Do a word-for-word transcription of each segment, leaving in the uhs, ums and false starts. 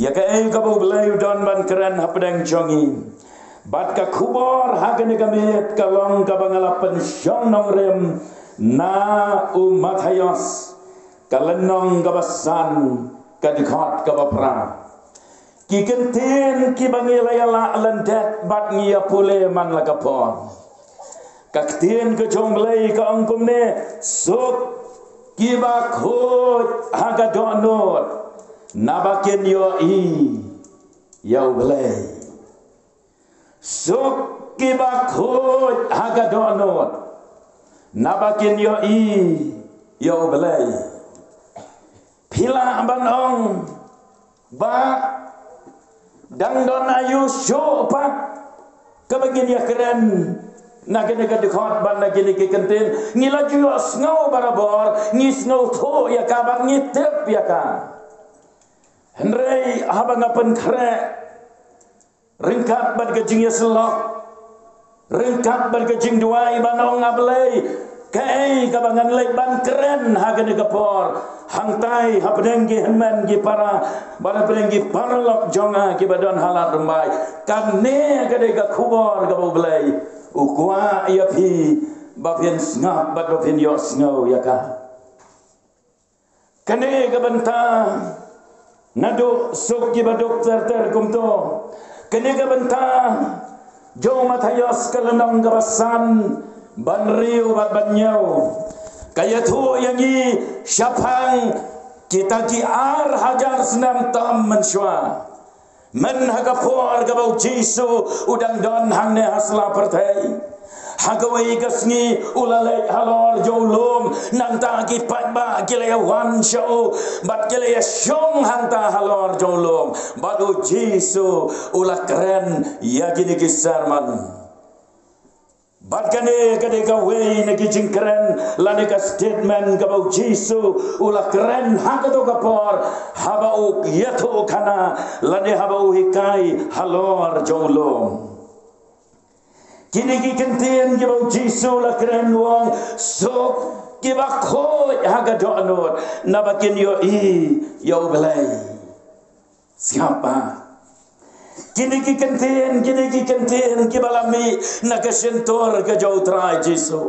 Ïa kaei kaba U Blei u don ban kren hapdeng jong ngi. Bad ka khubor ha kane ka miet ka long kaba nga la pynshong nongrim na u Mathaios, ka lynnong kaba san, ka dkhot kaba phra. Ki kyntien kiba ngi la ïalah lyndet bad ngi ïa pule man la ka por. Ka ktien ka jong U Blei ka ong kumne: Suk kiba khuid ha ka dohnud, naba kin ïohi ïa U Blei. Suk kiba khuid ha ka dohnud, naba kin ïohi ïa U Blei. Phi lah ban ong ba dang don aïu shuh pat kaba ngin ïakren na kane ka dkhot bad na kine ki kyntien? Ngi la ju ïohsngew barabor, ngi sngewthuh ïa ka bad ngi tip ïa ka. Hynrei haba nga pynkhreh ryngkat bad ka jingïasyllok, ryngkat bad ka jingduwai ban ong, A Blei, kaei kaba ngan leit ban kren ha kane ka por hangtai hapdeng ki hynmen ki para bad hapdeng ki paralok jong nga kiba don ha lad rymbai? Kane ka dei ka khubor kaba U Blei u kwah ïa phi ba phin sngap bad ba phin ïohsngew ïa ka. Kane ka bynta naduh suk kiba duk ter ter kumto. Kane ka bynta jong u Mathaios ka lynnong kaba san, ban hynriew bad ban hynñiew, ka ïathuh ïa ngi shaphang kita ki ar hajar snem tam mynshuwa. Myn ha ka por kaba U Jisu u dang don hangne ha sla pyrthei, ha kawei ka sngi u la leit halor jong u lum. Nangta ki paidbah ki la ïawan sha u bad ki la ïashong hangta halor jong u lum. Bad U Jisu u la kren ïa kine ki sermon. Bad kane ka dei kawei na ki jingkren lane ka statement kaba U Jisu u la kren ha kato ka por, haba u ïathuhkhana lane haba u hikai halor jong u lum. Kine ki kyntien kiba U Jisu u la kren, u ong: Suk kiba khuid ha ka dohnud, naba kin ïohi ïa U Blei. Sngap ba kine ki kyntien, kine ki kyntien kiba la mih na ka shyntur ka jong U Trai Jisu.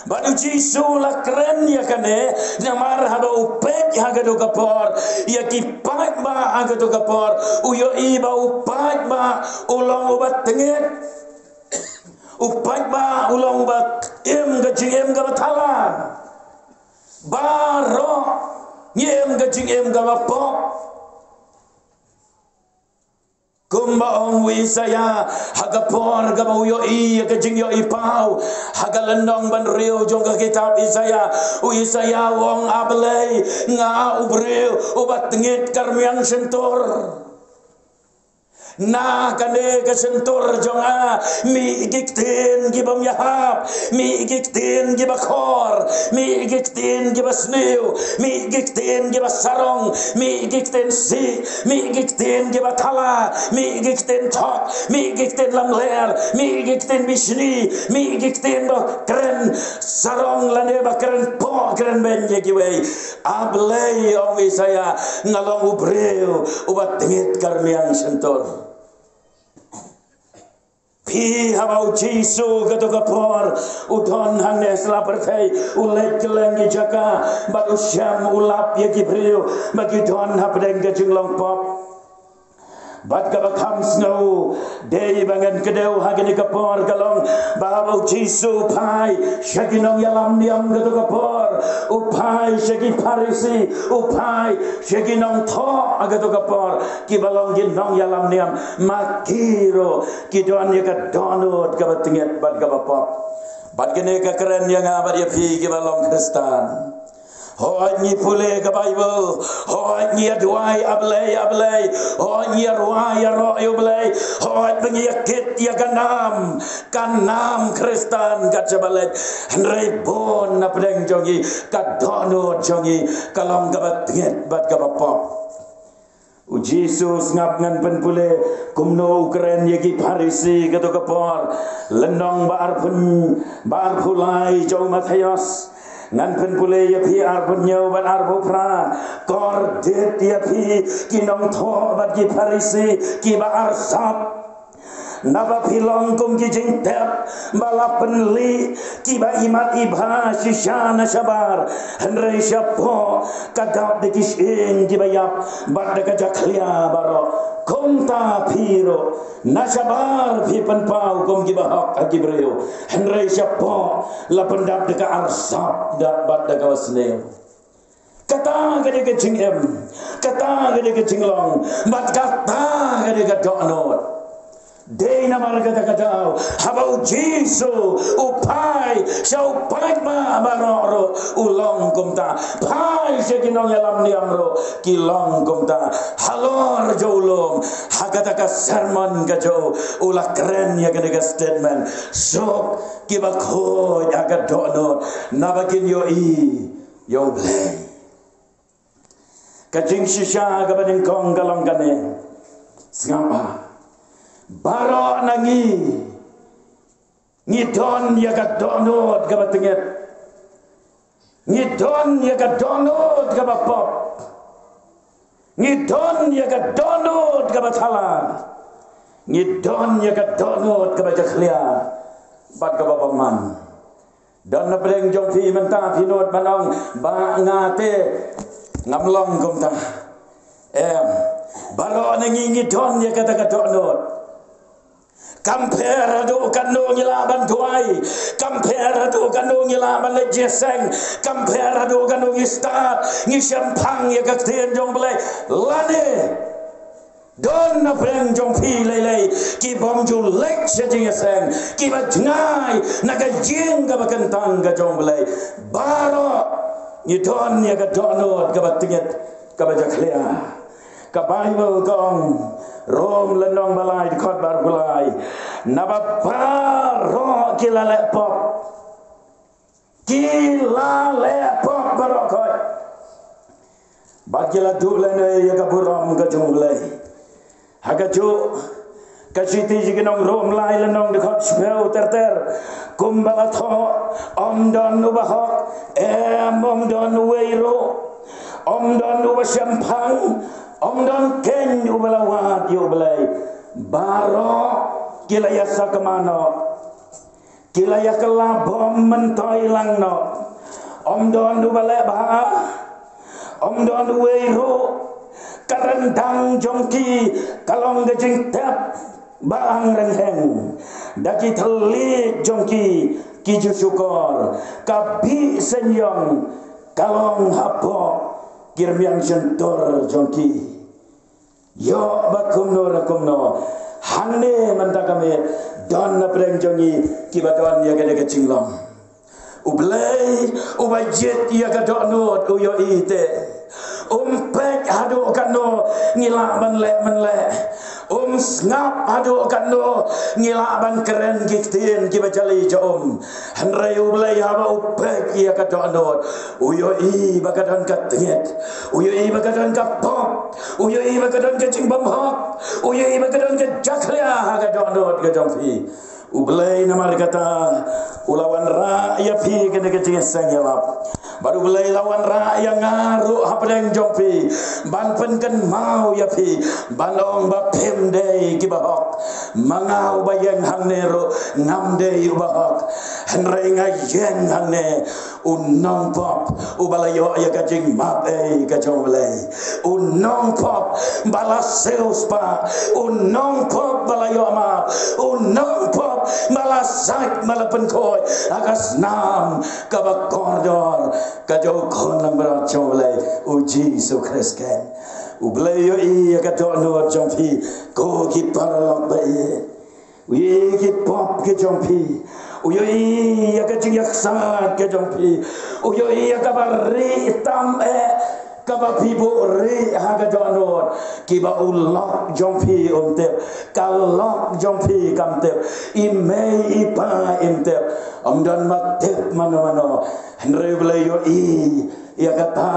Bad U Jisu u la kren ïa kane namar haba u peit ha kato ka por ïa ki paidbah ha kato ka por, u ïohi ba u paidbah u long uba tngit. U paidbah u long uba im ka jingim kaba thala. Baroh ngi im ka jingim kaba pop. Kumba ong u Isaïah ha ka por kaba u ïohi ïa ka jingïohi paw, ha ka lynnong ba hynriew jong ka kitab Isaïah, u Isaïah u ong: A Blei, nga u briew uba tngit ka rmiang shyntur. Na kane ka shyntur jong nga mih ki ktien kibym ïahap, mih ki ktien kiba khor, mih ki ktien kiba sniew, mih ki ktien kiba sarong, mih ki ktien sih, mih ki ktien kiba thala, mih ki ktien thok, mih ki ktien lamler, mih ki ktien bishni, mih ki ktien ba kren sarong lane ba kren poh kren beiñ ïa kiwei. A Blei, ong u Isaïah, nga long u briew uba tngit ka rmiang shyntur. Phi, haba u Jisu kato ka por u don hangne ha sla pyrthei, u leit kylleng ki jaka bad u shem, u lap ïa ki briew ba ki don hapdeng ka jinglong pop. Bad kaba kham sngew dei ba ngan kdew ha kane ka por ka long ba haba u Jisu u phai sha ki nongïalam niam kato ka por, u phai sha ki Pharisi, u phai sha ki nongthoh ha kato ka por, kiba long ki nongïalam niam, ma ki ruh ki don ïa ka dohnud kaba tngit bad kaba pop. Bad kane ka kren ïa nga bad ïa phi kiba long Khristan. Hooid ngi pule ka Baibl, hooid ngi ïa duwai A Blei, A Blei, hooid ngi ïa rwai ïaroh ïa U Blei, hooid ba ngi ïa kit ïa ka nam, ka nam Khristan kat shaba leit. Hynrei bun na pdeng jong ngi ka dohnud jong ngi ka long kaba tngit bad kaba pop. U Jisu, sngap ngan pynpule kumno u kren ïa ki Pharisi kato ka por. Lynnong ba arphew, ba arphew lai jong u Mathaios. Ngan pynpule ïa phi arphew hynñiew bad arphew phra. Kordit ïa phi ki nongthoh bad ki Pharisi kiba arsap. Naba phi long kum ki jingtep ba la pynlih, kiba imat ibha shisha na shabar, hynrei shapoh ka dap da ki shyieng kiba ïap bad da ka jakhlia baroh. Kumta phi ruh, na shabar phi pynpaw kum kiba hok ha ki briew, hynrei shapoh la pyndap da ka arsap da bad da ka basniew. Kata ka dei ka jingim, kata ka dei ka jinglong, bad kata ka dei ka dohnud. Dei namar kata ka daw haba U Jisu u phai sha u paidbah baroh ruh u long kumta. Phai sha ki nongïalam niam ruh ki long kumta. Halor jong u lum, ha kata ka sermon ka jong u, u la kren ïa kane ka statement: Suk kiba khuid ha ka dohnud, naba kin ïohi ïa U Blei. Ka jingshisha kaba nyngkong ka long kane. Sngap bha. Baroh na ngi ngi don ïa ka dohnud kaba tyngeh. Ngi don ïa ka dohnud kaba pop. Ngi don ïa ka dohnud kaba thala. Ngi don ïa ka dohnud kaba jakhlia bad kaba bymman. Don na pdeng jong phi mynta phi nud ban ong ba nga te ngam long kumta. Em, baroh na ngi ngi don ïa kata ka dohnud. Kam pher haduh katno ngi lah ban duwai, kam pher haduh katno ngi lah ban leit jingïaseng, kam pher haduh katno ngi stad, ngi shemphang ïa ka ktien jong U Blei. Lane don na pdeng jong phi lei lei ki bym ju leit sha jingïaseng, kiba jngai na ka ïing kaba kyntang ka jong U Blei. Baroh ngi don ïa ka dohnud kaba tyngeh, kaba jakhlia. Ka Baibl ka ong, Rom lynnong ba lai dkhot ba arphew lai, naba baroh ki la leh pop. Ki la leh pop baroh khoit, bad ki la duh lehnoh ïa ka burom ka jong U Blei. Ha kajuh ka shithi sha ki nong Rom lai lynnong dkhot shiphew ter ter, kumba la thoh, ym don uba hok, em, ym don uwei ruh, ym don uba shemphang, ym don keiñ uba la wad ïa U Blei. Baroh ki la ïasakma noh. Ki la ïa kylla bom myntoi lang noh. Ym don uba leh bha, ym don uwei ruh. Ka ryndang jong ki ka long ka jingtep ba ang ryngheng. Da ki thylliej jong ki ki ju shukor. Ka bih seiñiong ka long hapoh ki rmiang shyntur jong ki. Ïoh ba kumno re kumno, hangne mynta ka miet don na pdeng jong ngi kiba don ïa kane ka jinglong. U Blei uba jied ïa ka dohnud u ïohi te. Um peit haduh katno ngi lah ban leh mynleh. Um sngap haduh katno ngi lah ban kren ki ktien kiba jali ja um. Hynrei U Blei haba u peit ïa ka dohnud, u ïohi ba ka don ka tngit, u ïohi ba ka don ka pop, u ïohi ba ka don ka jingbymhok, u ïohi ba ka don ka jakhlia ha ka dohnud ka jong phi. U Blei namar kata u la wanrah ïa phi kane ka jingïaseng ïalap. Bad U Blei la wanrah ïa nga ruh hapdeng jong phi ban pynkynmaw ïa phi, ban ong ba phim dei kiba hok. Ma nga uba ïeng hangne ruh ngam dei uba hok, hynrei nga ïeng hangne u nongpop uba la ïoh ïa ka jingmap ei ka jong U Blei. U nongpop ba la siewspah, u nongpop ba la ïoh map, u nongpop ba la sait, ba la pynkhuid ha ka snam kaba kordor ka jong u khun langbrot jong U Blei, U Jisu Khrist keiñ. U Blei u ïohi ïa ka dohnud jong phi, ko ki paralok ba ïeit. U ïohi ki pop ki jong phi. U ïohi ïa ka jingïaksaid ka jong phi. U ïohi ïa kaba rieh tam eh kaba phi buhrieh ha ka dohnud, kiba u lok jong phi um tip, ka lok jong phi kam tip, i mei i pa im tip. Ym don ba tip mano mano. Hynrei U Blei u ïohi ïa kata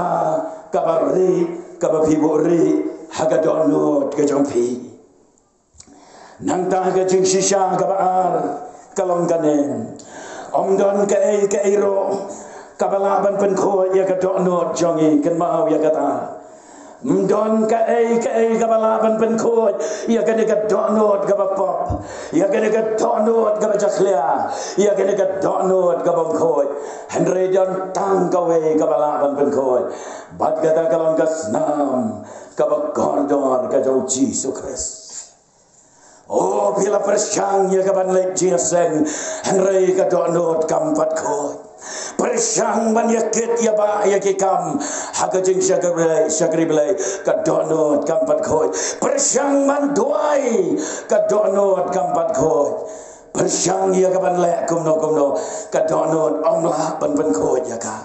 kaba rieh kaba phi buhrieh ha ka dohnud ka jong phi. Nangta ka jingshisha kaba ar ka long kane. Ym don kaei kaei ruh kaba lah ban pynkhuid ïa ka dohnud jong ngi, kynmaw ïa kata. Ym don kaei kaei kaba lah ban pynkhuid ïa kane ka dohnud kaba pop, ïa kane ka dohnud kaba jakhlia, ïa kane ka dohnud kaba ym khuid. Hynrei don tang kawei kaba lah ban pynkhuid, bad kata ka long ka snam kaba kordor ka jong U Jisu Khrist. O, phi la pyrshang ïa ka ban leit jingïaseng, hynrei ka dohnud kam pat khuid. Pyrshang ban ïakit ïa ba ïa ki kam ha ka jingshakri Blei, shakri Blei, ka dohnud kam pat khuid. Pyrshang ban duwai, ka dohnud kam pat khuid. Pyrshang ïa ka ban leh kumno kumno, ka dohnud ym lah ban pynkhuid ïa ka.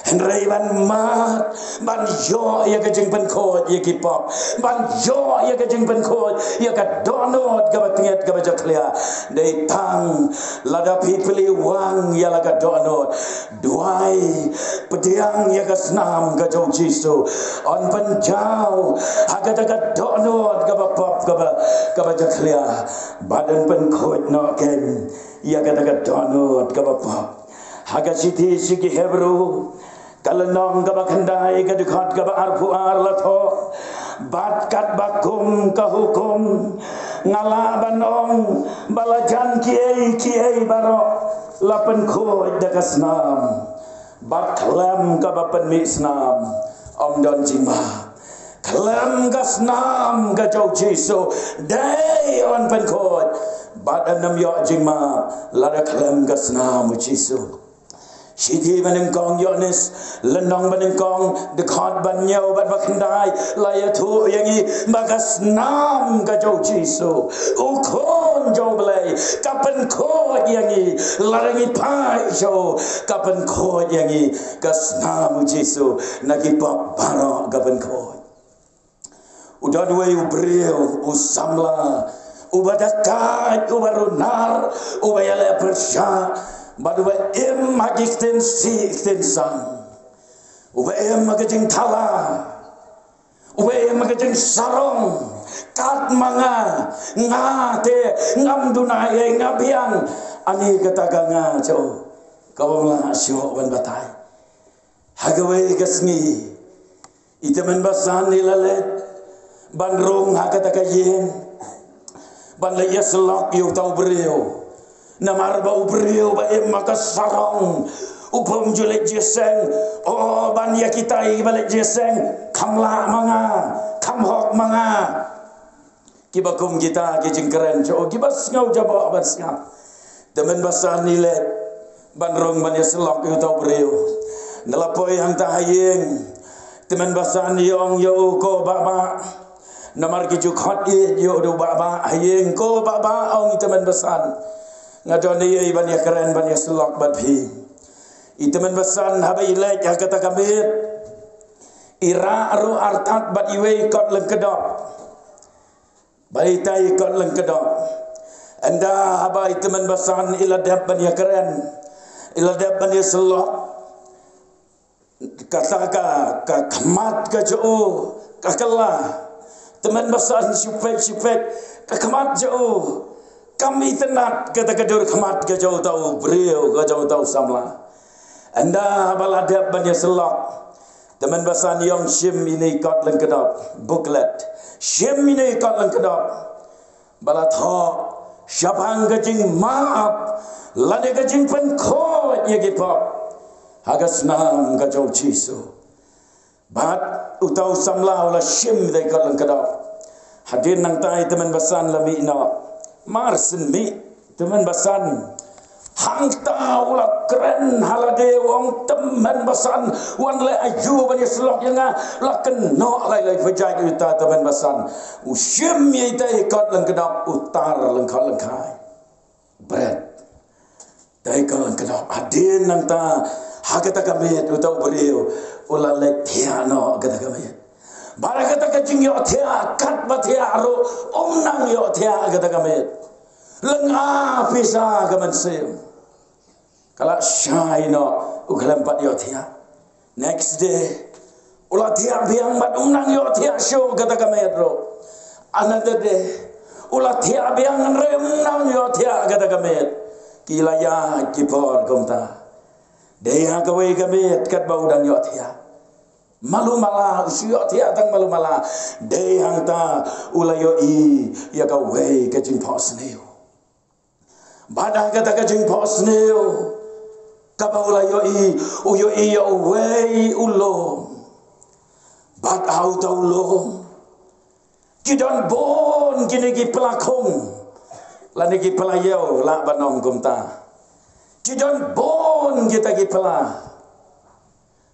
Hynrei ban mad ban ïoh ïa ka jingpynkhuid ïa ki pop, ban ïoh ïa ka jingpynkhuid ïa ka dohnud kaba tngit kaba jakhlia, dei tang lada phi plie wang ïa la ka dohnud. Duwai, pdiang ïa ka snam ka jong U Jisu, yn pynjaw ha kata ka dohnud kaba pop, kaba, kaba jakhlia, bad yn pynkhuid noh kein ïa kata ka dohnud kaba pop. Ha ka shithi sha ki Hebru, ka lynnong kaba khyndai, ka dkhot kaba arphew ar la thoh: Bad katba kum ka hukum, nga lah ban ong ba la jan kiei kiei baroh la pynkhuid da ka snam. Bad khlem kaba pynmih snam ym don jingmap. Khlem ka snam ka jong U Jisu, dei yn pynkhuid, bad yn ym ïoh jingmap lada khlem ka snam U Jisu. Shithi banyngkong Ïoannis, lynnong banyngkong, dkhot ba hynñiew bad ba khyndai, la ïathuh ïa ngi ba ka snam ka jong U Jisu, U Khun jong U Blei, ka pynkhuid ïa ngi. Lada ngi phai sha u, ka pynkhuid ïa ngi. Ka snam U Jisu na ki pop baroh ka pynkhuid. U don uwei u briew, u samla, uba da kait, uba runar, uba ïaleh pyrshah, bad uba im ha ki ktien sih ktien sam, uba im ha ka jingthala, uba im ha ka jingsarong. Kat ma nga, nga te ngam duna ei, nga biang. Ani kata ka nga jong u, ka bym lah shuh ban batai. Ha kawei ka sngi, i Tymmen Basan i la leit ban rung ha kata ka ïing, ban leit ïasyllok ïa uta u briew. Namar ba u briew ba im ha ka sarong, u bym ju leit jingïaseng. O, ban ïa kita kiba leit jingïaseng, kham lah ma nga, kham hok ma nga. Kiba kum kita ki jingkren jong u, kiba sngew jaboh ban sngap. Tymmen Basan i leit ban rung ban ïasyllok ïa uta u briew. Nda la poi hangta ha ïing, Tymmen Basan i ong ïa u, ko Bah Bah. Namar ki ju khot ïa u da u Bah Bah ha ïing. Ko Bah Bah, ong i Tymmen Basan, nga don ei ei ban ïakren ban ïasyllok bad phi. I Tymmen Basan haba i leit ha kata ka miet, i rah ruh artat bad iwei i kot lyngkdop. Bad ita i kot lyngkdop, ynda haba i Tymmen Basan i la dep ban ïakren, i la dep ban ïasyllok, kata ka, ka khmat ka jong u ka kylla. Tymmen Basan shu peit, shu peit, ka khmat jong u kam itynnad kata ka dur khmat ka jong uta u briew, ka jong uta u samla. Ynda haba la dep ban ïasyllok, Tymmen Basan i ong, shim ine i kot lyngkdop, booklet. Shim ine i kot lyngkdop ba la thoh shaphang ka jingmap lane ka jingpynkhuid ïa ki pop ha ka snam ka jong U Jisu. Bad uta u samla u la shim ine i kot lyngkdop. Hadien nangta i Tymmen Basan la mih noh. Mar shen mih Tymmen Basan, hangta u la kren ha lade, u ong, Tymmen Basan, wan leh aïu ban ïasyllok ïa nga? La kynnoh lai lai pyrshah ïa uta Tymmen Basan. U shim ïa ita i kot lyngkdop, u tar lyngkhot lyngkhai. Bret. Ita i kot lyngkdop. Hadien nangta, ha kata ka miet uta u briew u la leit thiah noh kata ka miet. Bad ha kata ka jingïohthiah, katba thiah ruh, um nang ïohthiah kata ka miet. Lynga pisa ka mynsiem. Ka la shai noh, u khlem pat ïohthiah. Next day, u la thiah biang bad um nang ïohthiah shuh kata ka miet ruh. Another day, u la thiah biang hynrei um nang ïohthiah kata ka miet. Ki la ïaid ki por kumta. Dei ha kawei ka miet katba u dang ïohthiah malu mala, u shu ïohthiah tang malu mala. Dei hangta u la ïohi ïa kawei ka jingphohsniew. Bad ha kata ka jingphohsniew kaba u la ïohi, u ïohi ïa uwei u lum. Bad ha uta u lum ki don bun kine ki pla khung, lane ki pla ïew lah ban ong kumta. Ki don bun kita ki pla.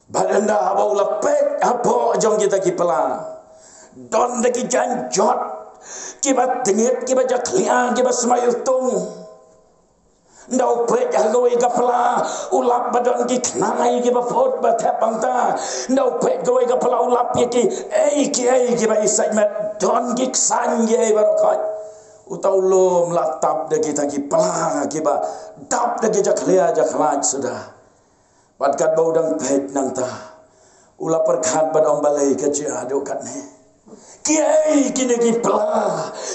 Bad ynda haba u la peit hapoh jong kita ki pla, don da ki jaiñ jot kiba tngit, kiba jakhlia, kiba smai utung. Ynda u peit ha kawei ka pla u lap ba don ki khnai kiba phut ba thep hangta. Ynda u peit kawei ka pla u lap ïa kiei kiei kiba isait met, don ki ksaiñ kiei baroh khoit. Uta u lum la tap da kita ki pla kiba dap da ki jakhlia jakhlait suda. Bad katba u dang peit nangta, u la pyrkhat bad ong, balei ka jia haduh katne? Kiei kine ki pla,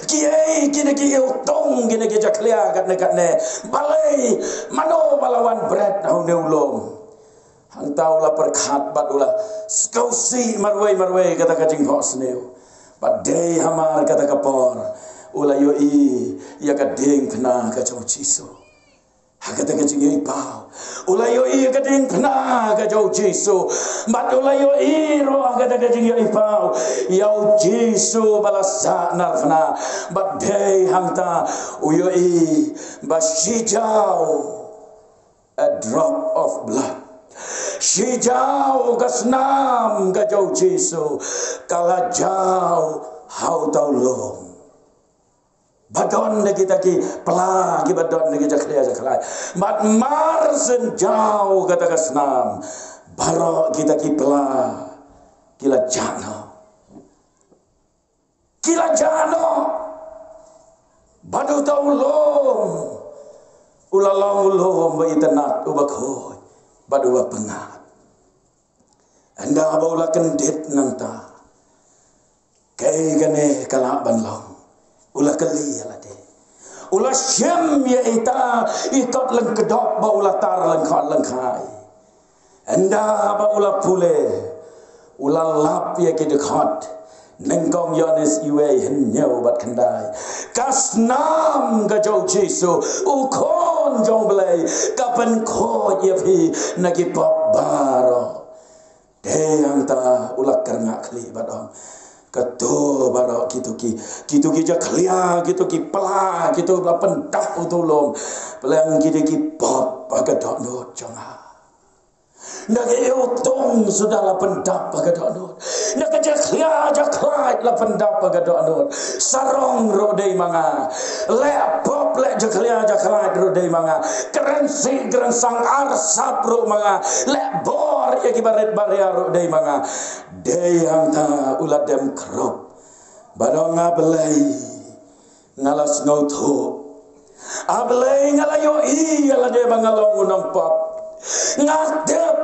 kiei kine ki iwtung, kine ki jakhlia katne katne? Balei, mano ba la wan bret ha une u lum? Hangta u la pyrkhat bad u la skewsih marwei marwei kata ka jingphohsniew. Bad dei hamar kata ka por u la ïohi ïa ka diengphna ka jong u Jisu. Ha kata ka jingïohi paw u la ïohi ïa ka diengphna ka jong u Jisu. Bad u la ïohi ruh ha kata ka jingïohi paw ïa u Jisu ba la sah narphna. Bad dei hangta u ïohi ba shi jaw, a drop of blood, shi jaw ka snam ka jong u Jisu ka la jaw ha uta u lum. Ba don da kita ki pla kiba don da ki jakhlia jakhlait. Bad mar shen jaw kata ka snam, baroh kita ki pla ki la jah noh. Ki la jah noh. Bad uta u lum u la long u lum uba itynnad, uba khuid bad uba pyngngad. Ynda ba u la kyndit nangta, kaei kane ka lah ban long? U la kylli ïa lade. U la shim ïa ita i kot lyngkdop ba u la tar lyngkhot lyngkhai. Ynda ba u la pule, u la lap ïa ki dkhot. Nyngkong Ïoannis iwei, hynñiew bad khyndai: Ka snam ka jong u Jisu, u Khun jong u Blei, ka pynkhuid ïa phi na ki pop baroh. Dei hangta u la kyrngah khlieh bad ong, kato baroh kito ki, kito ki jakhlia, kito ki pla, kito ba la pyndap uta u lum, pyrshang ki dei ki pop ha ka dohnud jong nga. Na ka iwtung suda la pyndap ha ka dohnud. Na ka jakhlia jakhlait la pyndap ha ka dohnud. Sarong ruh dei ma nga. Leh pop leh jakhlia jakhlait ruh dei ma nga. Kren sih kren sang arsap ruh ma nga. Leh bor ïa ki barit baria ruh dei ma nga. Dei hangta u la dem khrup bad ong, A Blei, nga la sngewthuh. A Blei, nga la ïohi ïa lade ba nga long u nongpop. Nga tip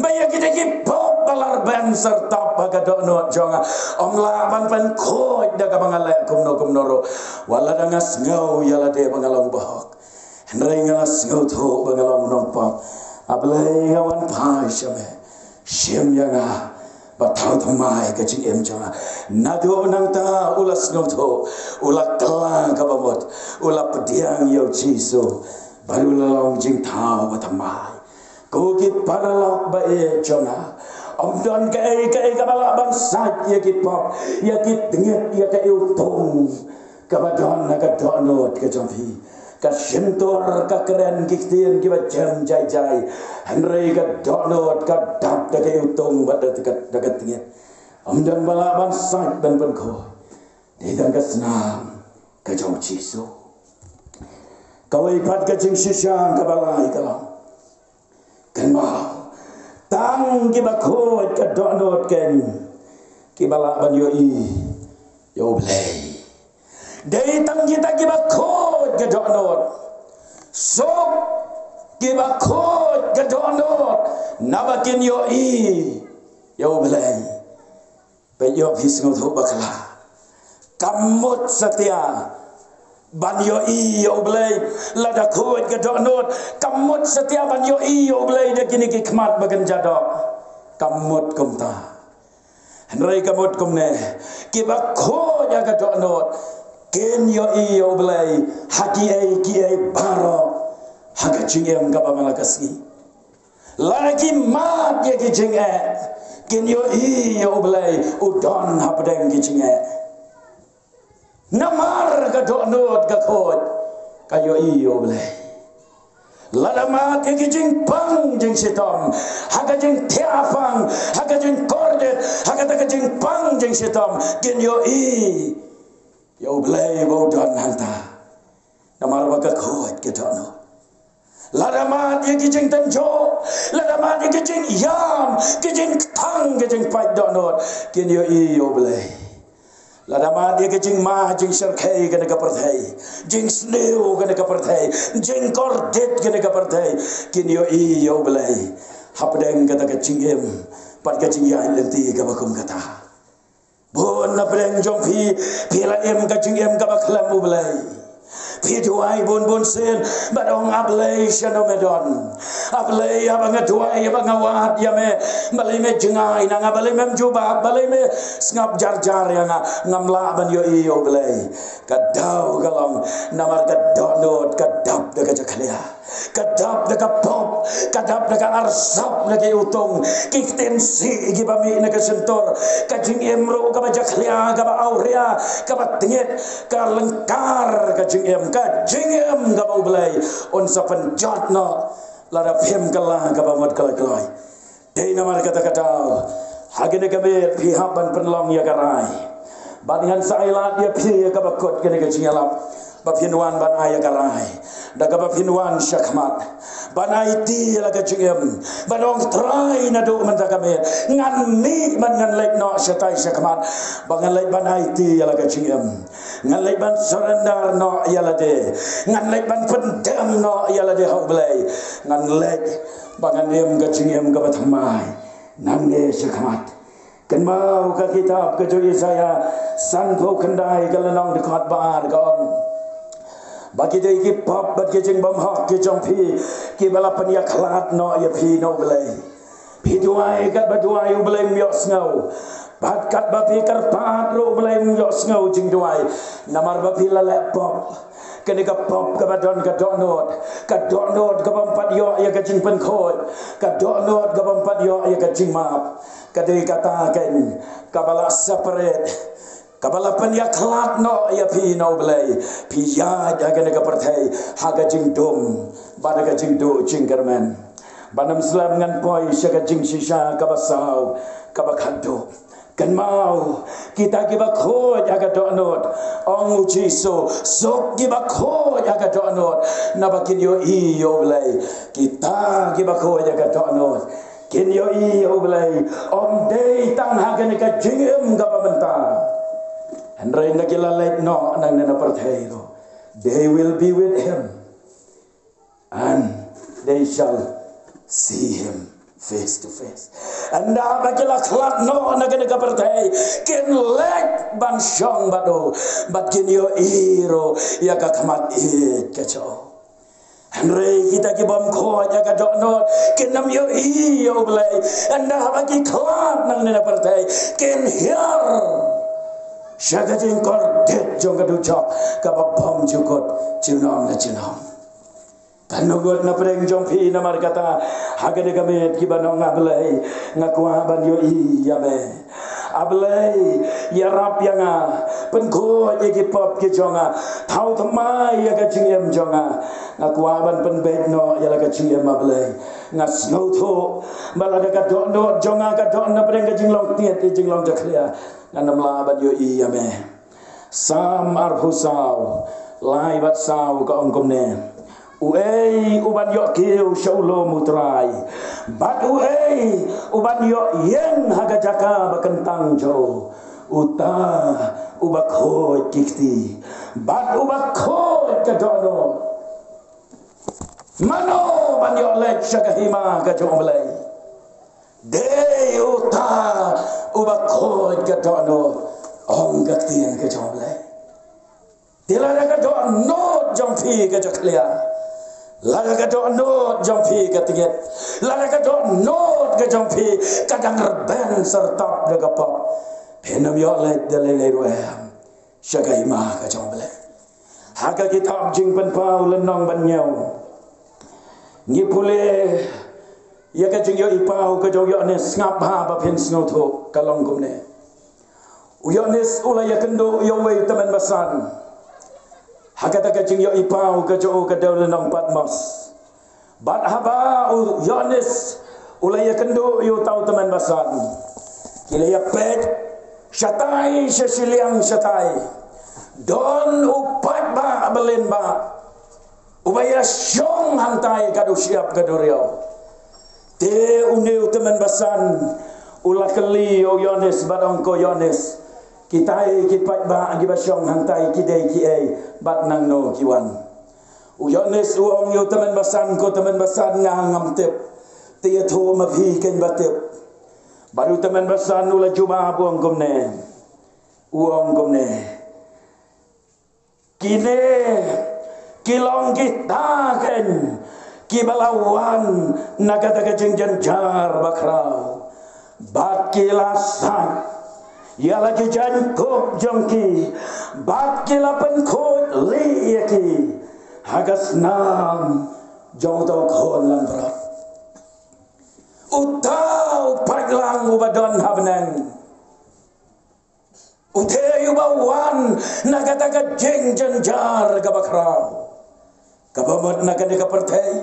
ba ïa kine ki pop ba la rben syrtap ha ka dohnud jong nga, ym lah ban pynkhuid da kaba nga leh kumno kumno ruh. Wat la da nga sngew ïa lade ba nga long u bahok, hynrei nga la sngewthuh ba nga long u nongpop. A Blei, nga wan phai sha me. Shim ïa nga bad thaw thymmai ka jingim jong nga. Naduh nangta u la sngewthuh, u la kylla kaba mut, u la pdiang ïa u Jisu bad u la long jingthaw ba thymmai. Ko ki paralok ba ïeit jong nga, ym don kaei kaei kaba lah ban sait ïa ki pop, ïa ki tngit, ïa ka iwtung kaba don ha ka dohnud ka jong phi. Ka shyntur ka kren ki ktien kiba jem jai jai, hynrei ka dohnud ka dap da ka iwtung bad da ka, da ka tngit. Ym don ba lah ban sait ban pynkhuid. Dei tang ka snam ka jong u Jisu. Kawei pat ka jingshisha kaba lai ka long, kynmaw, tang kiba khuid ka dohnud keiñ kiba lah ban ïohi ïa u Blei. Dei tang kita kiba khuid ka dohnud. Suk kiba khuid ka dohnud, naba kin ïohi ïa u Blei. Peit, ïoh phi sngewthuh bakla. Ka mut satia Ban ïohi ïa U Blei, lada khuid ka dohnud, kam mut satia ban ïohi ïa U Blei da kine ki khmat ba kynja doh. Kam mut kumta. Hynrei ka mut kumne, kiba khuid ïa ka dohnud kin ïohi ïa U Blei ha kiei kiei baroh ha ka jingim kaba man la ka sngi. Lada ki mad ïa ki jingeh, kin ïohi ïa U Blei u don hapdeng ki jingeh. Namar ka dohnud ka khuid, ka ïohi ïa U Blei. Lada mad ïa ki jingpang jingshitom, ha ka jingthiah pang, ha ka jingkordit, ha kata ka jingpang jingshitom, kin ïohi ïa U Blei ba u don hangta. Namar ba ka khuid ka dohnud. Lada mad ïa ki jingtynjuh, lada mad ïa ki jingïam, ki jingktang, ki jingpait dohnud, kin ïohi ïa U Blei. Lada mad ïa ki jingma jingshyrkhei kane ka pyrthei, jingsniew kane ka pyrthei, jingkordit kane ka pyrthei, kin ïohi ïa U Blei hapdeng kata ka jingim bad ka jingïaid lynti kaba kum kata. Bun na pdeng jong phi, phi la im ka jingim kaba khlem U Blei. Phi duwai bun bun sien, bad ong, A Blei, shano me don? A Blei, haba nga duwai, haba nga wad ïa me, balei me jngai na nga, balei mem jubab, balei me sngap jar jar ïa nga? Ngam lah ban ïohi ïa U Blei. Ka daw ka long, namar ka dohnud ka dap da ka jakhlia. Ka dap da ka pop, ka dap da ka arsap na ki utung, ki ktien sih kiba mih na ka shyntur, ka jingim ruh kaba jakhlia, kaba awria, kaba tngit, ka lyngkar ka jingim, ka jingim kaba U Blei un sa pynjot noh lada phim kylla kaba mut kloi kloi. Dei namar kata ka daw, ha kane ka miet phi hap ban pynlong ïa ka rai. Bad ngan sa ai lad ïa phi ïa kaba kut kane ka jingïalap, ba phin wan ban ai ïa ka rai, da kaba phin wan shakhmat ban aiti ïa la ka jingim, ban ong, Trai, naduh mynta ka miet ngan mih bad ngan leit noh shatai shakhmat, ba ngan leit ban aiti ïa la ka jingim. Ngan leit ban surrender noh ïa lade. Ngan leit ban pyndem noh ïa lade ha U Blei. Ngan leit ba ngan im ka jingim kaba thymmai nangne shakhmat. Kynmaw ka kitab ka jong u Isaïah sanphew khyndai, ka lynnong dkhot ba ar, ka ong ba ki dei ki pop bad ki jingbymhok ki jong phi, kiba la pynïakhlad noh ïa phi na U Blei. Phi duwai katba duwai, U Blei um ïohsngew. Bad katba phi kyrpad ruh, U Blei um ïohsngew jingduwai, namar ba phi la leh pop. Kane ka pop kaba don ka dohnud, ka dohnud kabym pat ïoh ïa ka jingpynkhuid, ka dohnud kabym pat ïoh ïa ka jingmap, ka dei kata keiñ kaba la separate, kaba la pynïakhlad noh ïa phi na U Blei. Phi ïaid ha kane ka pyrthei ha ka jingdum bad ha ka jingduh jingkyrmen. Ban ym slem, ngan poi sha ka jingshisha kaba saw, kaba khatduh. Kynmaw, kita kiba khuid ha ka dohnud, ong U Jisu, suk kiba khuid ha ka dohnud, naba kin ïohi ïa U Blei. Kita kiba khuid ha ka dohnud kin ïohi ïa U Blei, ym dei tang ha kane ka jingim kaba mynta, hynrei na ki la leit noh nangne na pyrthei ruh. They will be with him and they shall see him face to face. Ynda ba ki la khlad noh na kane ka pyrthei, kin leit ban shong bad u, bad kin ïohi ruh ïa ka khmat ïeit ka jong u. Hynrei kita kibym khuid ha ka dohnud kin ym ïohi ïa U Blei. Ynda ba ki khlad nangne na pyrthei, kin hiar sha ka jingkordit jong ka dujok kaba bymjukut junom la junom. Kan nukut na pdeng jong phi, namar kata ha kane ka miet kiba ong, A Blei, nga kwah ban ïohi ïa me. A Blei, ïarap ïa nga, pynkhuid ïa ki pop ki jong nga, thaw thymmai ïa ka jingim jong nga. Nga kwah ban pynbeit noh ïa la ka jingim, A Blei. Nga sngewthuh ba lada ka dohnud jong nga ka don na pdeng ka jinglong tngit, ka jinglong jakhlia, ngan ym lah ban ïohi ïa me. Salm arphew saw, lai bad saw, ka ong kumne: Uei uban ïoh kiew sha u lum U Trai, bad uei uban ïoh ïeng ha ka jaka ba kyntang jong u? Uta uba khuid ki kti bad uba khuid ka dohnud. Mano ban ïoh leit sha ka hima ka jong U Blei? Dei uta uba khuid ka dohnud, ong ka ktien ka jong U Blei. Te lada ka doh dohnud jong phi ka jakhlia, lada ka dohnud jong phi ka tngit, lada ka dohnud ka jong phi ka dang rben syrtap da ka pop, phin ym ïoh leit da lei lei ruh em sha ka hima ka jong U Blei. Ha ka kitab Jingpynpaw lynnong ba hynñiew, ngi pule ïa ka jingïohi paw ka jong u Ïoannis. Sngap bha ba phin sngewthuh, ka long kumne: U Ïoannis u la ïakynduh ïa uwei u tymmen basan ha kata ka jingïohi paw ka jong u, ka dei lynnong Patmos. Bad haba u Ïoannis u la ïakynduh ïa uta u tymmen basan, ki la ïapeit shatai sha shiliang shatai, don u paidbah ba lyngba uba ïashong hangtai ka dushiap ka duriaw. Te une u tymmen basan u la kylli ïa u Ïoannis bad ong, ko Ïoannis, kitai ki paidbah kiba shong hangtai ki dei kiei bad nangno ki wan? U Ïoannis u ong ïa u tymmen basan, ko tymmen basan, nga ngam tip, te ïathuh ma phi kein ba tip. Bad u tymmen basan u la jubab, u ong kumne, u ong kumne: Kine ki long kita kein kiba la wan na kata ka jingjynjar bakhraw, bad ki la sait ïa la ki jaiñkup jong ki, bad ki la pynkhuid lieh ïa ki ha ka snam jong uta u Khun langbrot. Uta u paidlang uba don ha bneng, uta uba wan na kata ka jingjynjar kaba khraw, kaba mut na kane ka pyrthei,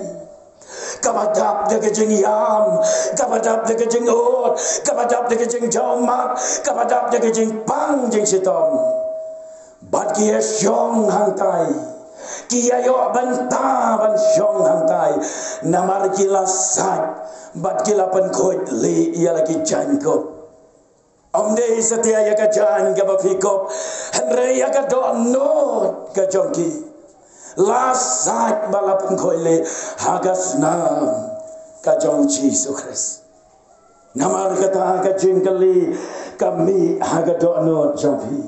kaba dap da ka jingïam, kaba dap da ka jingud, kaba dap da ka jingjaw mat, kaba dap da ka jingpang jingshitom. Bad ki ïashong hangtai, ki ïa ïoh bynta ban shong hangtai, namar ki la sait bad ki la pynkhuid lieh ïa la ki jaiñkup. Ym dei satia ïa ka jaiñ kaba phi kup, hynrei ïa ka dohnud ka jong ki. La sait bad la pynkhuid lieh ha ka snam ka jong U Jisu Khrist. Namar kata ka jingkylli ka mih ha ka dohnud jong phi.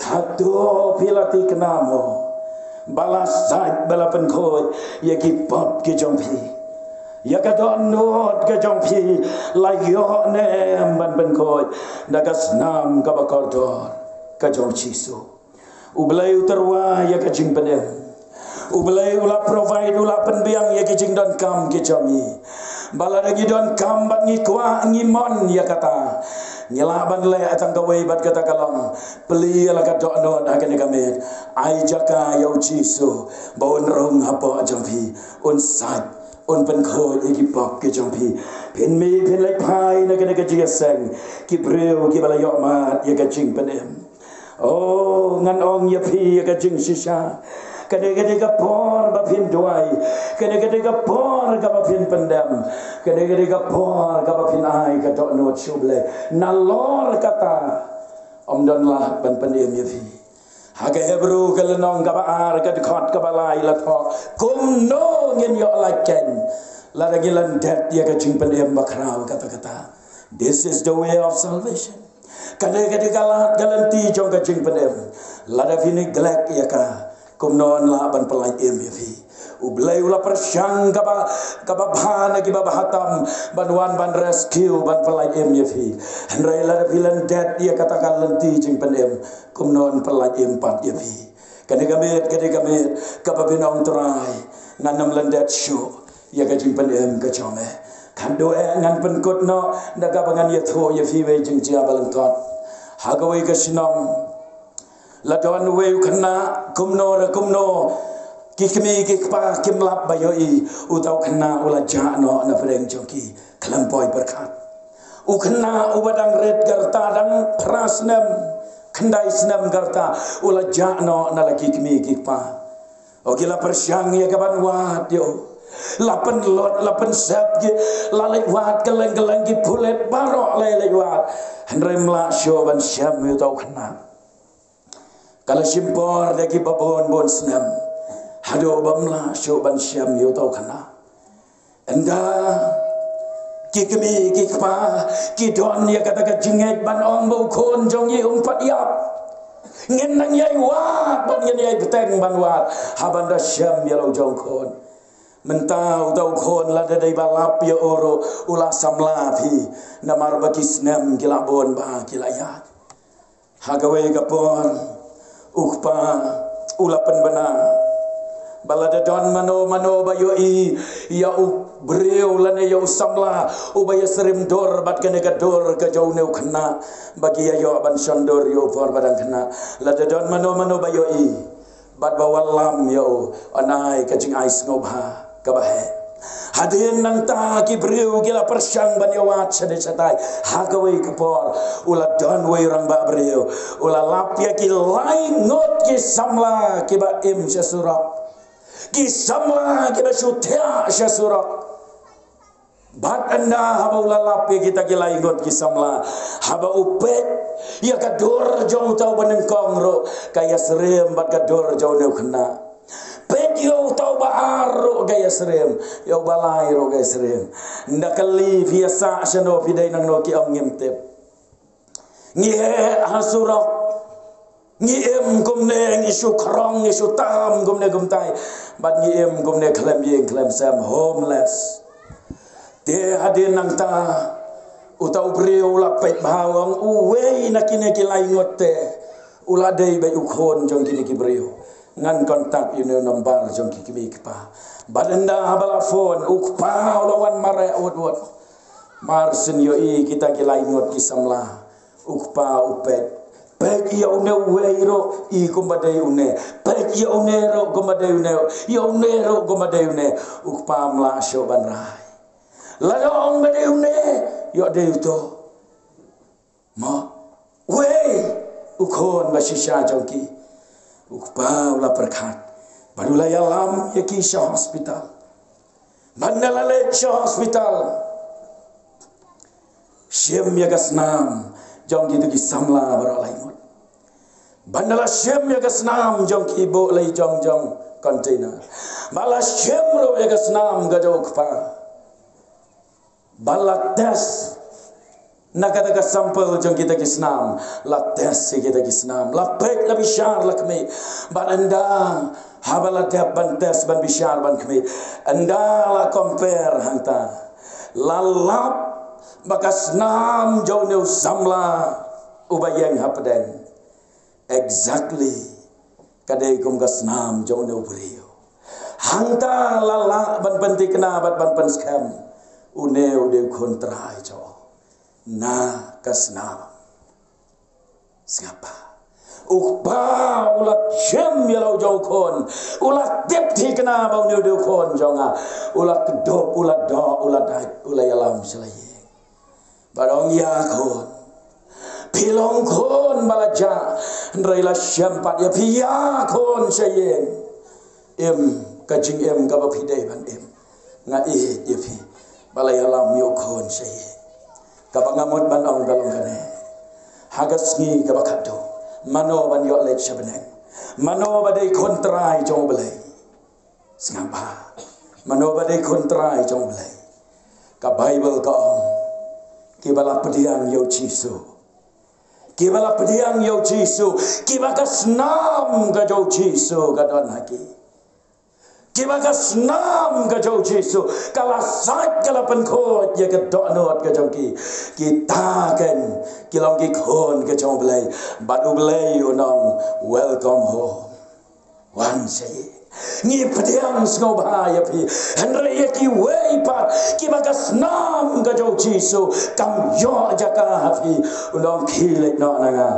Hato phi la thikna mo ba la sait bad la pynkhuid ïa ki pop ki jong phi? Ïa ka dohnud ka jong phi la ïoh ne em ban pynkhuid da ka snam kaba kordor ka jong U Jisu? U Blei u tyrwa ïa ka jingpynim. U Blei u la provide, u la pynbiang ïa ki jingdonkam ki jong ngi. Ba lada ngi donkam bad ngi kwah, ngi mon ïa kata, ngi lah ban leh tang kawei, bad kata ka long plie ïa la ka dohnud ha kane ka miet. Ai jaka ïa U Jisu ba un rung hapoh jong phi, un sait, un pynkhuid ïa ki pop ki jong phi. Phin mih phin leit phai na kane ka jingïaseng ki briew kiba la ïoh mad ïa ka jingpynim. Oh, ngan ong ïa phi ïa ka jingshisha, kane ka dei ka por ba phin duwai, kane ka dei ka por kaba phin pyndem, kane ka dei ka por kaba phin ai ka dohnud sha U Blei. Nalor kata, ym don lad ban pynim ïa phi. Ha ka Hebru ka lynnong kaba ar, ka dkhot kaba lai la thoh: Kumno ngin ïoh lait keiñ lada ngi lyndet ïa ka jingpynim bakhraw kata kata? This is the way of salvation. Kane ka dei ka lad, ka lynti jong ka jingpynim. Lada phi neglect ïa ka, kumno yn lah ban pyllait im ïa phi? U Blei u la pyrshang kaba, kaba bha na kiba bha tam ban wan ban rescue, ban pyllait im ïa phi. Hynrei lada phi lyndet ïa kata ka lynti jingpynim, kumno yn pyllait im pat ïa phi? Kane ka miet, kane ka miet kaba phin ong, Trai, ngan ym lyndet shuh ïa ka jingpynim ka jong me. Khatduh eh ngan pynkut noh da kaba ngan ïathuh ïa phi wei jingjia ba lyngkot. Ha kawei ka shnong, la don uwei u khynnah, kumno re kumno, ki kmie ki kpa kim lap ba ïohi. Uta u khynnah u la jah noh na pdeng jong ki khlem poi pyrkhat. U khynnah uba dang rit ka rta, dang phra snem, khyndai snem ka rta, u la jah noh na la ki kmie ki kpa. Oh, ki la pyrshang ïa ka ban wad ïa u. La pynlut, la pynsep ki, la leit wad kylleng kylleng, ki pulit baroh la leit wad. Hynrei ym lah shuh ban shem ïa uta u khynnah. Ka la shim por da kiba bun bun snem haduh ba ym lah shuh ban shem ïa uta u khynnah. Ynda ki kmie ki kpa ki don ïa kata ka jingngeit ban ong ba u khun jong ngi um pat ïap, Ngin nang ïai wad, bad ngin ïai bteng ban wad, haba nda shem ïa la u jong u khun. Mynta uta u khun lada dei ba lap ïa u ruh u la samla phi, namar ba ki snem ki la bun bha ki la ïaid. Ha kawei ka por u kpa u la pynbna ba lada don mano mano ba ïohi ïa u briew lane ïa u samla uba ïasyriem dur bad kane ka dur ka jong une u khynnah, ba ki ïa ïoh ban shon dur ïa u por ba dang khynnah. Lada don mano mano ba ïohi bad ba wallam ïa u, yn ai ka jingai sngewbha kaba heh. Hadien nangta ki briew ki la pyrshang ban ïa wad shadei shatai. Ha kawei ka por u la don uwei u rangbah briew, u la lap ïa ki lai ngut ki samla kiba im sha surok, ki samla kiba shu thiah sha surok. Bad ynda haba u la lap ïa kita ki lai ngut ki samla, haba u peit ïa ka dur jong uta uba nyngkong ruh ka ïasyriem bad ka dur jong une u khynnah. Peit ïa uta uba ar ruh ka ïasyriem, ïa uba lai ruh ka ïasyriem. Ynda kylli phi ïa sah shano, phi dei nangno, ki ong ngim tip. Ngi heh ha surok, ngi im kumne, ngi shu khrong, ngi shu tam kumne kumtai, bad ngi im kumne khlem ïing khlem sem, homeless. Te hadien nangta uta u briew u la peit bha, u ong uwei na kine ki lai ngut te u la dei beit u khun jong kine ki briew. Ngan contact ïa une u number jong ki kmie ki kpa. Bad ynda haba la phone u kpa u la wan mareh wut wut. Mar shen ïohi kita ki lai ngut ki samla, u kpa u peit. Peit ïa une uwei ruh i kumba dei une. Peit ïa une ruh kumba dei une. Ïa une ruh kumba dei une. U kpa um lah shuh ban rai. Lada ong ba dei une, ïoh dei uto. Mo, wei u khun ba shisha jong ki. U kpa u la pyrkhat bad u la ïalam ïa ki sha hospital. Bad ynda la leit sha hospital, shim ïa ka snam jong kito ki samla baroh lai ngut. Bad ynda la shim ïa ka snam jong ki, buh la i jong jong container. Bad la shim ruh ïa ka snam ka jong u kpa. Bad la test na kata ka sample jong kita ki snam. La test ïa kita ki snam, la peit, la bishar, la khmih. Bad ynda haba la dep ban test, ban bishar, ban khmih, ynda la compare hangta, la lap ba ka snam jong une u samla uba ïeng hapdeng exactly ka dei kum ka snam jong une u briew. Hangta la lah ban pynthikna bad ban pynskhem, une u dei u khun trai jong u na ka snam. Sngap bha. U kpa u la shem ïa la u jong u khun. U la tip thikna ba une u dei u khun jong nga. U la kdup, u la doh, u la dait, u la ïalam sha la ïing. Bad ong, ïa khun, phi long khun ba la jah, hynrei la shem pat ïa phi, ïa khun sha ïing. Im ka jingim kaba phi dei ban im. Nga ïeit ïa phi. Ba la ïalam ïa u khun sha ïing. Kaba nga mut ban ong ka long kane, ha ka sngi kaba khatduh, mano ban ïoh leit sha bneng? Mano ba dei khun trai jong U Blei? Sngap bha. Mano ba dei khun trai jong U Blei? Ka Baibl ka ong, kiba la pdiang ïa u Jisu. Kiba la pdiang ïa u Jisu. Kiba ka snam ka jong u Jisu ka don ha ki. Kiba ka snam ka jong u Jisu ka la sait, ka la pynkhuid ïa ka dohnud ka jong ki. Kita ken ki long ki khun ka jong U Blei. Bad U Blei un ong, welcome home. Wan sha ïing. Ngi pdiang sngewbha ïa phi. Hynrei ïa kiwei pat kiba ka snam ka jong u Jisu kam ïoh jaka ha phi, un ong, khie leit noh na nga,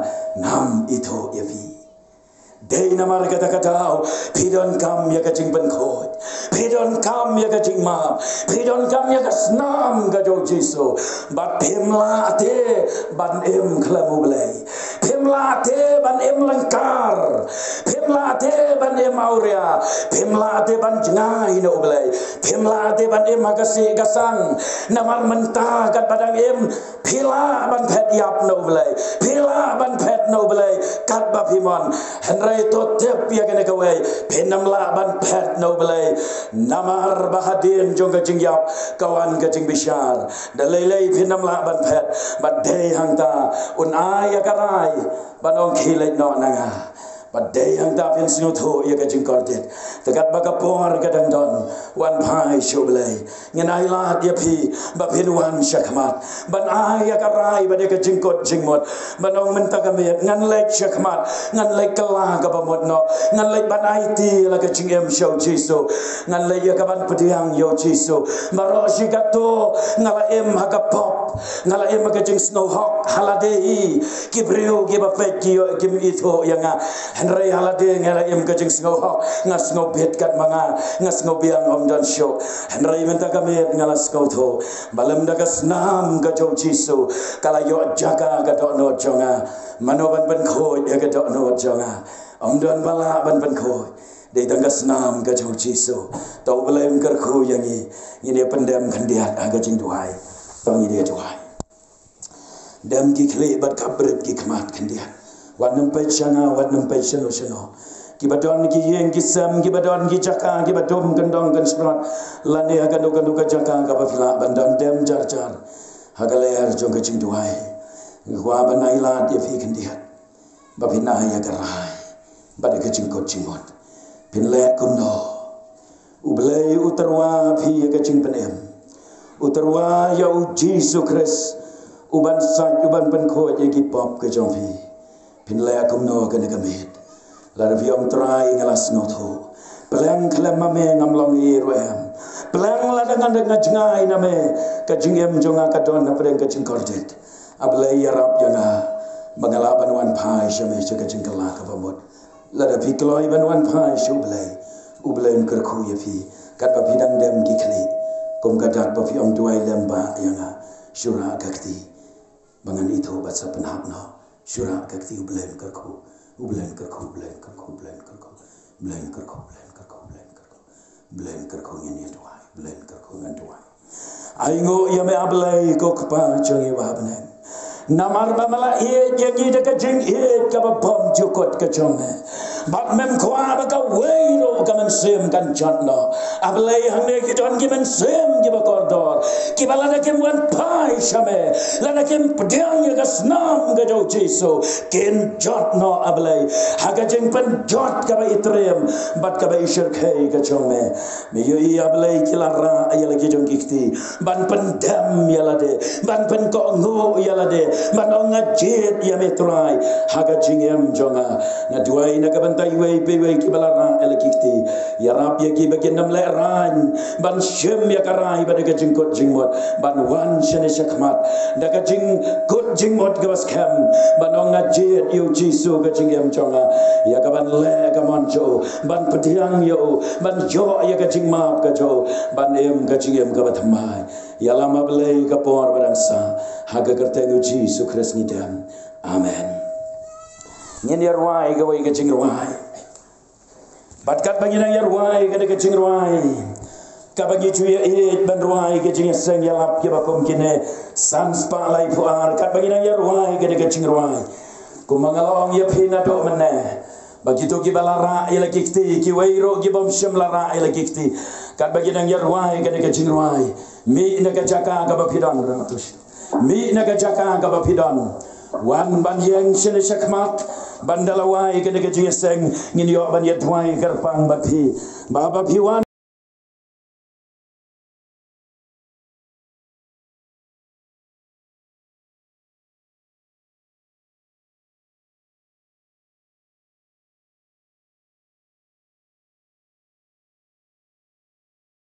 ngam ithuh ïa phi. Dei namar kata ka daw phi donkam ïa ka jingpynkhuid, phi donkam ïa ka jingmap, phi donkam ïa ka snam ka jong u Jisu. Bad phim lah te ban im khlem U Blei. Phim lah te ban im lyngkar. Phim lah te ban im Awria, phim lah te ban jngai na U Blei. Phim lah te ban im ha ka sih ka sang. Namar mynta katba dang im, phi lah ban phet ïap na U Blei. Phi lah ban phet na U Blei katba phi mon. Hynrei to tip ïa kane kawei, phin ym lah ban phet na U Blei. Namar ba hadien jong ka jingïap ka wan ka jingbishar. Da lei lei phin ym lah ban phet. Bad dei hangta un ai ïa ka rai ban ong khie leit noh na nga. Bad dei hangta phin sngewthuh ïa ka jingkordit. Te katba ka por ka dang don, wan phai sha U Blei. Ngan ai lad ïa phi ba phin wan sha khmat ban ai ïa ka rai bad ïa ka jingkut jingmut. Ban ong mynta ka miet ngan leit sha khmat, ngan leit kylla kaba mut noh, ngan leit ban aiti la ka jingim sha U Jisu, ngan leit ïa ka ban pdiang ïa U Jisu. Baroh shi kato nga la im ha ka pop, nga la im ha ka jingsngewhok ha lade hi. Ki briew kiba peit ki ïoh kim ithuh ïa nga. Hynrei ha lade nga la im ka jingsngewhok, nga sngewbit kat ma nga, nga sngewbiang ym don shuh. Hynrei mynta ka miet nga la sngewthuh ba lymda ka snam ka jong U Jisu ka la ïoh jaka ka dohnud jong nga. Mano ban pynkhuid ïa ka dohnud jong nga? Ym don ba lah ban pynkhuid. Dei tang ka snam ka jong U Jisu. To U Blei un kyrkhu ïa ngi. Ngin ïa pyndem khyndiat ha ka jingduwai. To ngin ïa duwai. Dem ki khlieh bad ka brit ki khmat khyndiat. Wat nym peit sha nga, wat nym peit shano shano. Kiba don ki ïing ki sem, kiba don ki jaka, kiba dum kyndong kynshrot, lane ha kano kano ka jaka kaba phi lah ban don, dem jar jar ha ka lyer jong ka jingduwai. Nga kwah ban ai lad ïa phi khyndiat ba phin ai ïa ka rai bad ïa ka jingkut jingmut. Phin leh kumno? U Blei u tyrwa phi ïa ka jingpynim. U tyrwa ïa U Jisu Khrist, u ban sait, u ban pynkhuid ïa ki pop ka jong phi. Phin leh kumno kane ka miet? Lada phi ong Trai nga la sngewthuh. Pleng khlem ma me ngam long ei ruh em. Pleng lada ngan da nga jngai na me, ka jingim jong nga ka don hapdeng ka jingkordit. A Blei ïarap ïa nga ba nga lah ban wan phai sha me sha ka jingkylla kaba mut. Lada phi kloi ban wan phai sha U Blei, U Blei un kyrkhu ïa phi. Katba phi dang dem ki khlieh, kum ka dak ba phi ong duwai lem ba ïa nga, shu rah ka kti ba ngan ithuh bad sa pynhap noh. Shu rah ka kti, U Blei un kyrkhu. U Blei un kyrkhu, U Blei un kyrkhu, U Blei un kyrkhu, U Blei un kyrkhu, U Blei un kyrkhu, U Blei un kyrkhu. U Blei un kyrkhu, ngin ïa duwai. U Blei un kyrkhu, ngan duwai. Ai nguh ïa me A Blei ko Kpa jong ngi uba ha bneng. Namar ba me la ïeit ïa ngi da ka jingïeit kaba bymjukut ka jong me. Bad mem kwah ba kawei ruh ka mynsiem kan jot noh. A Blei, hangne ki don ki mynsiem kiba kordor, kiba lada kim wan phai sha me, lada kim pdiang ïa ka snam ka jong U Jisu, kin jot noh A Blei ha ka jingpynjot kaba itriem bad kaba ishyrkhei ka jong me. Me ïohi A Blei ki la rah ïa la ki jong ki kti ban pyndem ïa lade, ban pynkohnguh ïa lade, ban ong nga jied ïa me Trai ha ka jingim jong nga. Nga duwai na ka bynta iwei pa iwei kiba la rah ïa la ki kti. Ïarap ïa ki ba kin ym lehraiñ ban shim ïa ka rai bad ïa ka jingkut jingmut ban wan shane shakhmat da ka jingkut jingmut kaba skhem ban ong nga jied ïa U Jisu ka jingim jong nga, ïa ka ban leh ka mon jong u, ban pdiang ïa u, ban ïoh ïa ka jingmap ka jong u, ban im ka jingim kaba thymmai. Ïalam A Blei ka por ba dang sah, ha ka kyrteng U Jisu Khrist ngi dem. Amen. Ngin ïa rwai kawei ka jingrwai. Bad katba ngi nang ïa rwai kane ka jingrwai, kaba ngi ju ïa ïeit ban rwai ka jingïaseng ïalap kiba kum kine, san spah laiphew ar, katba ngi nang ïa rwai kane ka jingrwai, kumba nga la ong ïa phi naduh mynne, ba kito kiba la rah ïa la ki kti, kiwei ruh ki bym shym la rah ïa la ki kti, katba ngi nang ïa rwai kane ka jingrwai, mih na ka jaka kaba phi don, mih na ka jaka kaba phi don. Wan ban ïeng shane shakhmat, ban da la wai kane ka jingïaseng, ngin ïoh ban ïa duwai kyrpang bad phi. Ba haba phi wan